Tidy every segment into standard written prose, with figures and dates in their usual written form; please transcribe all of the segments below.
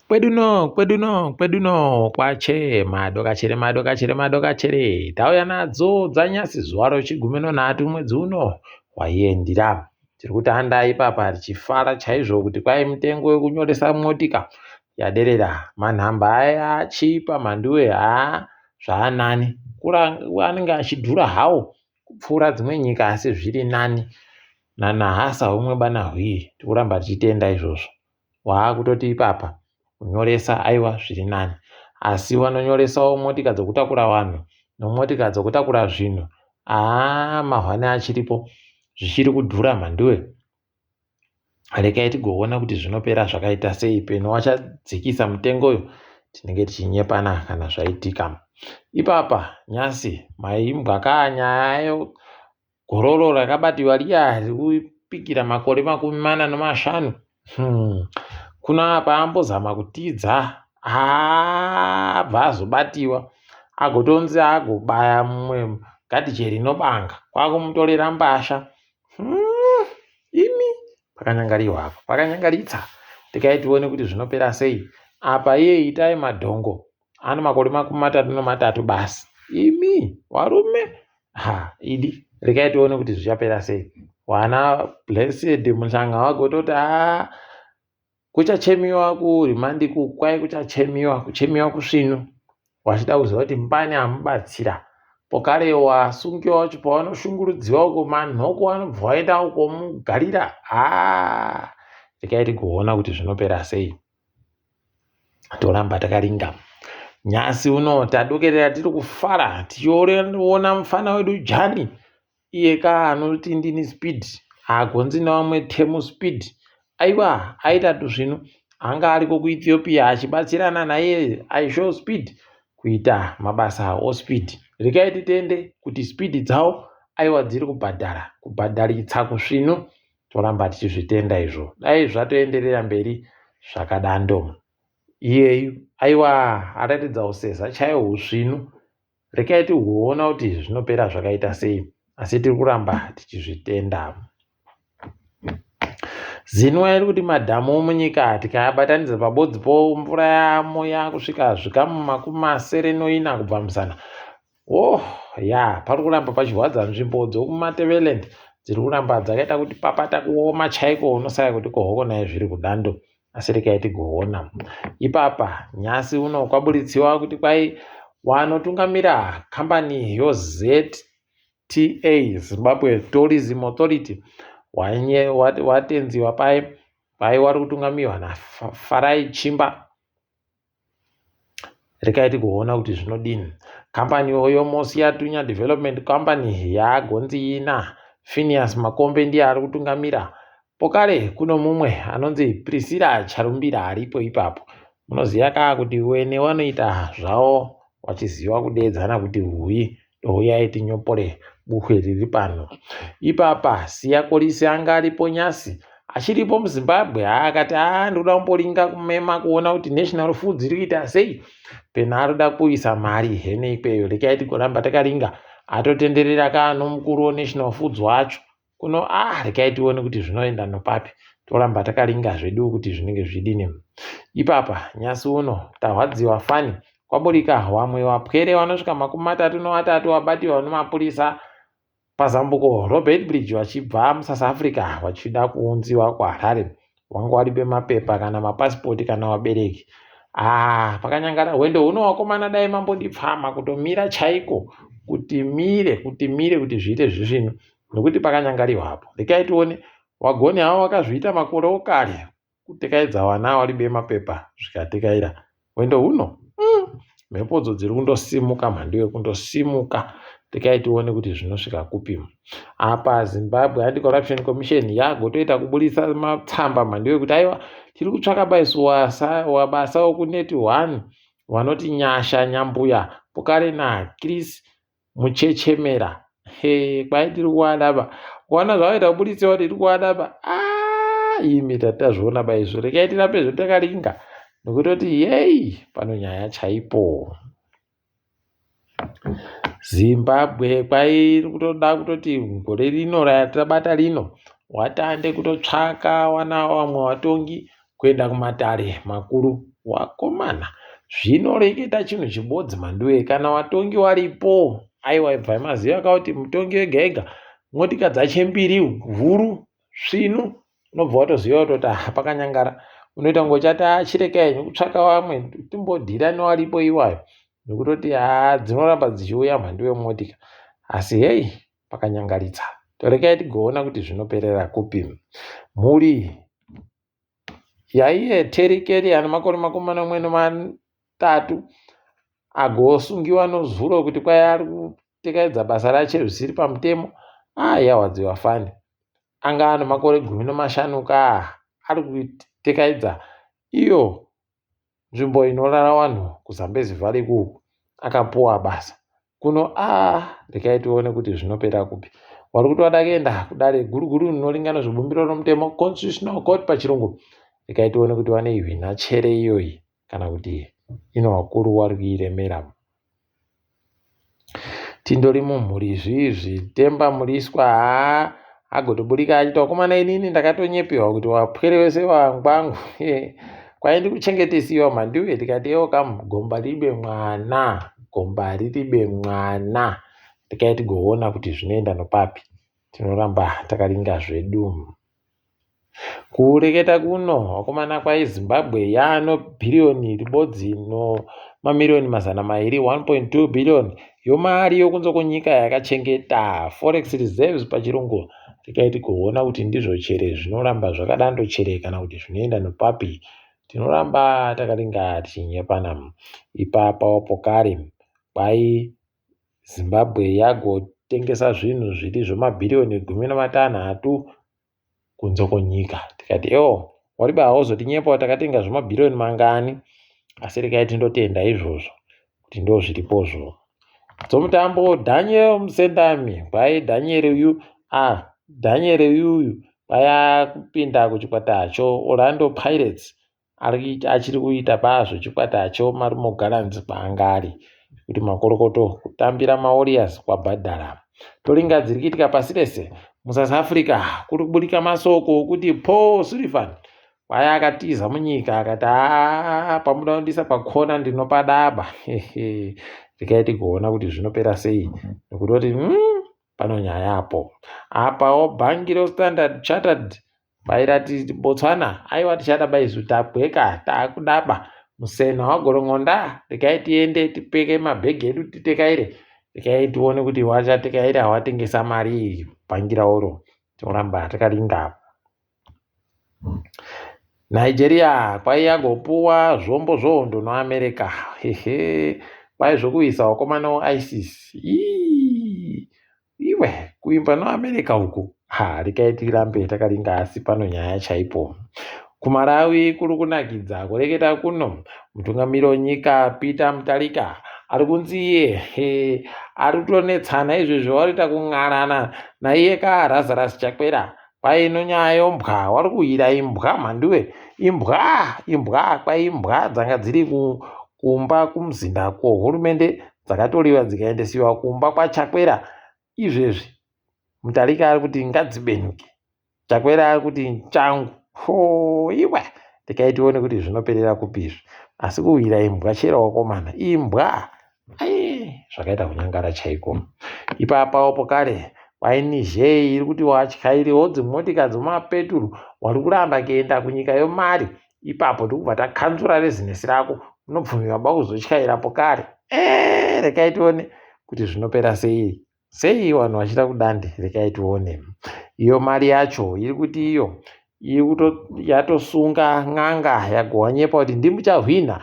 Kwedu no, kwedu no, kwedu no, kwache, madokachere, madokachere, madokachere. Tauya nadzo dzanyasi zuva rochigumi nonhatu mwedzi uno waiendira. Tiri kutanda ipapa tichifara chaizvo kuti kwai mitengo yekunyoresa motika yaderera. Manhamba aya achipa mhanduwe haa zvaanani. Anenge achidhura hawo kupfuura dzimwe nyika asi zviri nani. Nanahasa humwe bana hwii tikuramba tichitenda izvozvo. Waakutoti ipapa kunyoresa aiwa zviri nani. Asi vanonyoresawo motika dzokutakura vanhu nemotika dzokutakura zvinhu haa mahwani achiripo zvichiri kudhura mhanduwe. Rekai tigoona kuti zvinopera zvakaita sei peno wachadzikisa mutengo uyu tinenge tichinyepana kana zvaitika. Ipapa nyasi maimbwa kaa nyaya Gororo rakabatiwa riya rikupikira makore 45. Kuna apa ambozama kutiza abva azobatiwa agotonzi agobaya mumwe gadhijeri nobanga kwakumutorera mbasha. Imi pakanyangariwa apa pakanyangaritsa tikai tione kuti zvinopera sei apa iye itai madhongo ane makore 33 basi imi varume ha idi regai tione kuti zvichapera sei wana blessed muhlanga wagototi haa kuchachemiwa kurimandi kwai kuchachemiwa kuchemiwa kusvinu wachida kuziva kuti mbani amubatsira pokare wasungiwa wacho pawanoshungurudziwa uko manhoko anobva waenda uko mugarira haa regai tigoona kuti zvinopera sei Toramba takaringa. Nyasi uno tadokerera tiri kufara tichiona mufana wedu Jani iye ka anoti ndini speed hagonzi nevamwe temu speed aiwa aita tuzvinu anga ariko kuEthiopia achibatsirana naiye aishow speed kuita mabasa ospeed regai titende kuti speed dzavo aiwa dziri kubhadhara kubhadharitsa kusvinu Toramba tichizvitenda izvo. Dai zvatoenderera mberi zvakadando. Iyeyu aiwa aratidza useza chaiwo husvinu. Rekai tigoona kuti zvinopera zvakaita sei. Asi tiri kuramba tichizvitenda. Zinwa iri kuti madhamu omunyika tikaabatanidza pabodzi po mvura yamo yakusvika zvikamu 74 kubva muzana. Oh ya pari kuramba pachirwadza nzvimbo dzokuMatabeleland dziri kuramba dzakaita kuti papata kuoma chaiko unosaya kuti kohoko naye zviri kudando asi rekai tigoona ipapa nyasi uno kwaburitsiwa kuti kwai wanotungamira kambani yoZTA Zimbabwe Tourism Authority watenziwa pai pai wari kutungamiwa naFarai Chimba Rekai tigoona kuti zvinodini. Kambani iyoyo Mosiatunya Development Company yagonzi ina Phineas Makombe ndiye ari kutungamira. Pokare kuno mumwe anonzi Priscilla Charumbira aripo ipapo. Munoziva kaa kuti wene wanoita zvavo wachiziva kudeedzana kuti huyi Huyai tinyopore buhwe riri pano. Ipapa Siya Kolisi anga aripo nyasi achiripo muZimbabwe haa akati haa ndikuda kumboringa kumema kuona kuti National Foods iri kuita sei. Pena arikuda kuisa mari hene ikweyo rekai tigoramba takaringa atotenderera ka nomukuru weNational Foods wacho kuno ah rekai tione kuti zvinoenda nopapi toramba takaringa zvedu kuti zvinenge zvidini ipapa nyasi uno tarwadziwa fani kwaburika wamwe wapwere vanosvika 33 wabatiwa nemapurisa pazambuko robert bridge vachibva musouth africa vachida kuunziwa kuharare wanga waribe mapepa kana mapasipoti kana wabereki ah pakanyangara hwendo huno wakomana dai mambodipfama kutomira chaiko kuti mire kuti mire kuti zviite zvisvinu nokuti pakanyangariwa apo rekai tione wagoni havo wakazviita makore okare kutekaidza wana waribe mapepa zvikatekaira hwendo huno mhepodzo dziri kundosimuka mhandu yekundosimuka rekai tione kuti zvinosvika kupi apa zimbabwe anti corruption commission yagotoita kuburitsa matsamba mhandu yekuti aiwa tiri kutsvaka baisu wabasa wokuneti one vanoti nyasha nyambuya pokare nachris muchechemera he kwai tiri kuwadaba kuona zvavaita kuburitsewa tiri kuwadaba ah, imi tatazviona baizvo rekai tirambe zvo takaringa nokutoti yei pano nyaya chaipo zimbabwe kwai iri kutoda kutoti gore rino ratabata rino watande kutotsvaka wana vamwe vatongi. kuenda kumatare makuru. Wakomana, zvinoreketa chinhu chibodzi mhanduwe, kana watongi waripo, aiwa ibvai maziva ka kuti mutongi wega ega motika dzache mbiri huru svinu unobva watoziva kutoti ah, pakanyangara unoita kunge uchati achireka henyu kutsvaka vamwe timbodhira newaripo iwayo nekutoti haa dzinoramba dzichiuya mhandu yemotika asi hei pakanyangaritsa torekai tigoona kuti zvinoperera kupi mhuri yaiye Terry Kelly ane makore 73 agosungiwa nozuro kuti kwai ari kutekaidza basa rache zvisiri pamutemo ayawadziwa fani anga ane makore 15 ka ari kutekaidza iyo nzvimbo inorara vanhu kuZambezi Valley kuku akapuwa basa kuno a rekai tione kuti zvinopera kupi wari kuti wada kuenda kudare guru guru rinoringana zvebumbiro romutemo constitutional court pachirungu rekai tione kuti vanoihwina chere iyoyi kana kuti ino vakuru vari kuiremera tindori mumhuri izvizvi temba muriswa haa agotoburika achiti wakomana inini ndakatonyepewa kuti wapwere wese wangwangu kwai ndikuchengetesiwa mhandiwe tikati ewo kam gomba ribe mwana gomba riribe mwana tikai tigoona kuti zvinoenda nopapi tinoramba takaringa zvedu kureketa kuno vakomana kwaizimbabwe yaano bhiriyoni ribodzi nomamiriyoni 200 1.2 bhiriyoni yomari yokunze kwenyika yakachengeta forex reserves pachirungu rekai tigoona kuti ndizvo chere zvinoramba zvakadando chere kana kuti zvinoenda nopapi tinoramba takaringa tichinyepana ipapawo pokare kwai zimbabwe yagotengesa zvinhu zviri zvemabhiriyoni 16 kunze kwenyika tikati ewo wariba hauzotinyepawo takatenga zvemabhiriyoni mangani asi rekai tindotenda izvozvo kuti ndo zviripozvo dzomutambo daniel musendami kwai daniel uyu a daniel uyuyu kwai kupinda kuchikwata choorlando Pirates achiri kuita pazvo chikwata choMarumo Gallants kwaanga ari kuti makorokoto kutambira maWarriors kwabhadhara toringa dziri kuitika pasi rese muSouth Africa kuri kuburika masoko okuti Paul Sullivan kwai akatiza munyika akati aa pamuda kundisa pakona ndinopadaba rekai tigoona kuti zvinopera sei nekutoti pano nyaya apo apawo bhangi reStandard Chartered vairati Botswana aiwa tichadaba isu tabweka taakudaba musena wagorongonda rekai tiende tipeke mabhegi edu titekaire rekai tione kuti wachatekaira watengesa mari iyi bhangi raoro tinoramba takaringa Nigeria kwai yagopuwa zvombo zvohondo noAmerica hehe kwai zvokuisa vakomana weISIS iwe kuimba noAmerica uku ha rekai tirambe takaringa asi pano nyaya chaipo kumarawi kuri kunakidza kureketa kuno mutungamiri wenyika Peter Mutharika ari kunzi iye ari kutonetsana izvezvi warikuita kun'arana naiye ka Lazarus Chakwera kwai ino nyaya yombwa wari kuhwira imbwa mhanduwe imbwa imbwa kwai imbwa dzanga dziri kumba kumuzinda kwohurumende dzakatoriwa dzikaendesiwa kumba kwachakwera izvezvi Mutharika ari kuti ngadzibenuke Chakwera ari kuti changu ho iwe rekai tione kuti zvinoperera kupi izvi asi kuhwira imbwa chero wakomana imbwa ai zvakaita kunyangara chaiko ipapawo pokare kwai Niger iri kuti watyairiwo dzimotika dzomapeturu wari kuramba kuenda kunyika yomari ipapo tikubva takanzura rezinesi rako unobvumirwa ba kuzotyaira pokare e rekai tione kuti zvinopera sei sei vanhu vachida kudande rekai tione iyo mari yacho iri kuti iyo yatosunga n'anga yagowanyepa kuti ndimuchahwina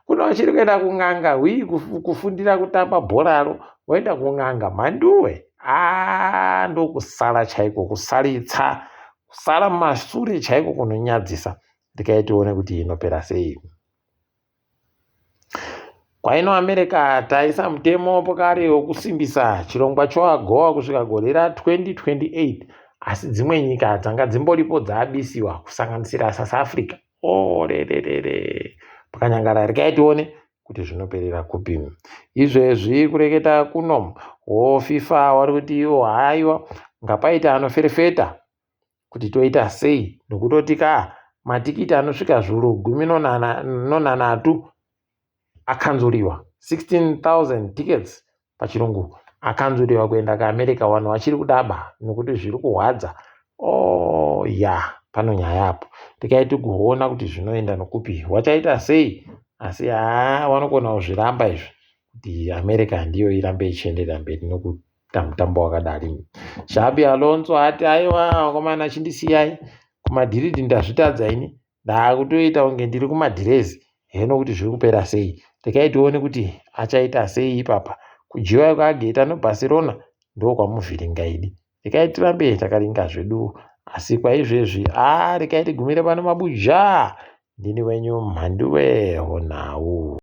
kuna vachiri kuenda kun'anga hwii kufundira kutamba bhoraro voenda kun'anga mhanduwe a ndokusara chaiko kusaritsa kusara mumasure chaiko kunonyadzisa rekai tione kuti inopera sei kwaino America taisa mutemo pokare wekusimbisa chirongwa choAGOA kusvika gore ra2028 asi dzimwe nyika dzanga dzimboripo dzaabisiwa kusanganisira South Africa orererere pakanyangara rekai tione kuti zvinoperera kupi izvezvi kureketa kuno woFIFA wari kuti iwo haiwa ngapaita anoferefeta kuti toita sei nokutoti ka Matikiti anosvika zviuru gumi nonhanhatu akanzuriwa, 16,000 tickets pachirungu akanzuriwa kuenda kuAmerica. Vanhu vachiri kudaba nekuti zviri kurwadza. Oh ya, pano nyaya apo. Regai tigoona kuti zvinoenda nokupi, wachaita sei, asi haa vanogona kuzviramba izvi kuti America ndiyo irambe ichienderera mberi nokuita mutambo wakadari. Xabi Alonso ati aiwa vakomana, chindisiyai kuMadrid, ndazvitadza ini, ndaakutoita kunge ndiri kumadhirezi heno kuti zviri kupera sei. Regai tione kuti achaita sei ipapa. Kudyiwa kwaAgeta noBarcelona ndokwamuvhiringa idi. Regai tirambe takaringa zvedu, asi kwaizvezvi aa regai tigumire pano mabuja. Ndini wenyu Mhanduwe Honhau.